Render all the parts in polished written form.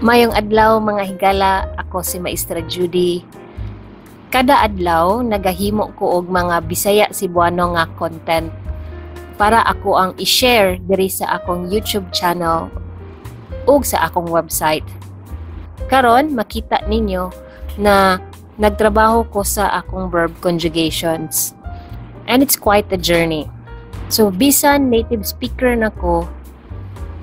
Maayong adlaw, mga higala, ako si Maestra Judy. Kada adlaw nagahimo ko og mga Bisaya Cebuano nga content para ako ang i-share diri sa akong YouTube channel ug sa akong website. Karon makita ninyo na nagtrabaho ko sa akong verb conjugations. And it's quite a journey. So bisan native speaker na ko,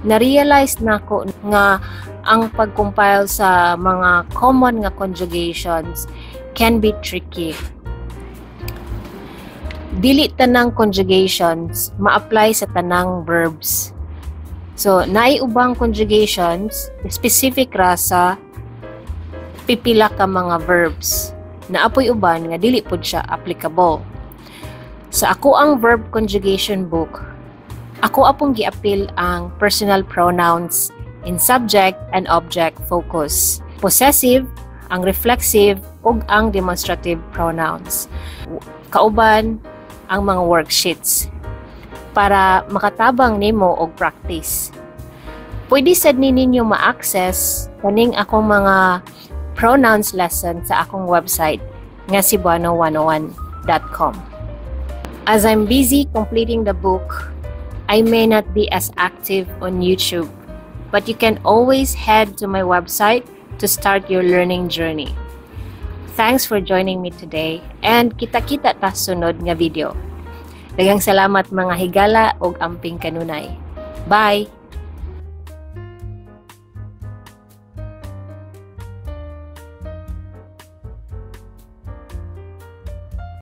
na-realize nako nga ang pag-compile sa mga common nga conjugations can be tricky. Dili tanang conjugations ma-apply sa tanang verbs. So, naay ubang conjugations specific ra sa pipila ka mga verbs. Naa poy uban nga dili pud siya applicable. Sa akoang verb conjugation book, ako apong giapil ang personal pronouns in subject and object focus, possessive, ang reflexive, ug ang demonstrative pronouns. Kauban ang mga worksheets para makatabang nimo og practice. Pwede sad ni ninyo ma-access kaning akong mga pronouns lesson sa akong website nga cebuano101.com. As I'm busy completing the book, I may not be as active on YouTube, but you can always head to my website to start your learning journey. Thanks for joining me today and kita-kita ta sunod nga video. Daghang salamat, mga higala, ug amping kanunay. Bye!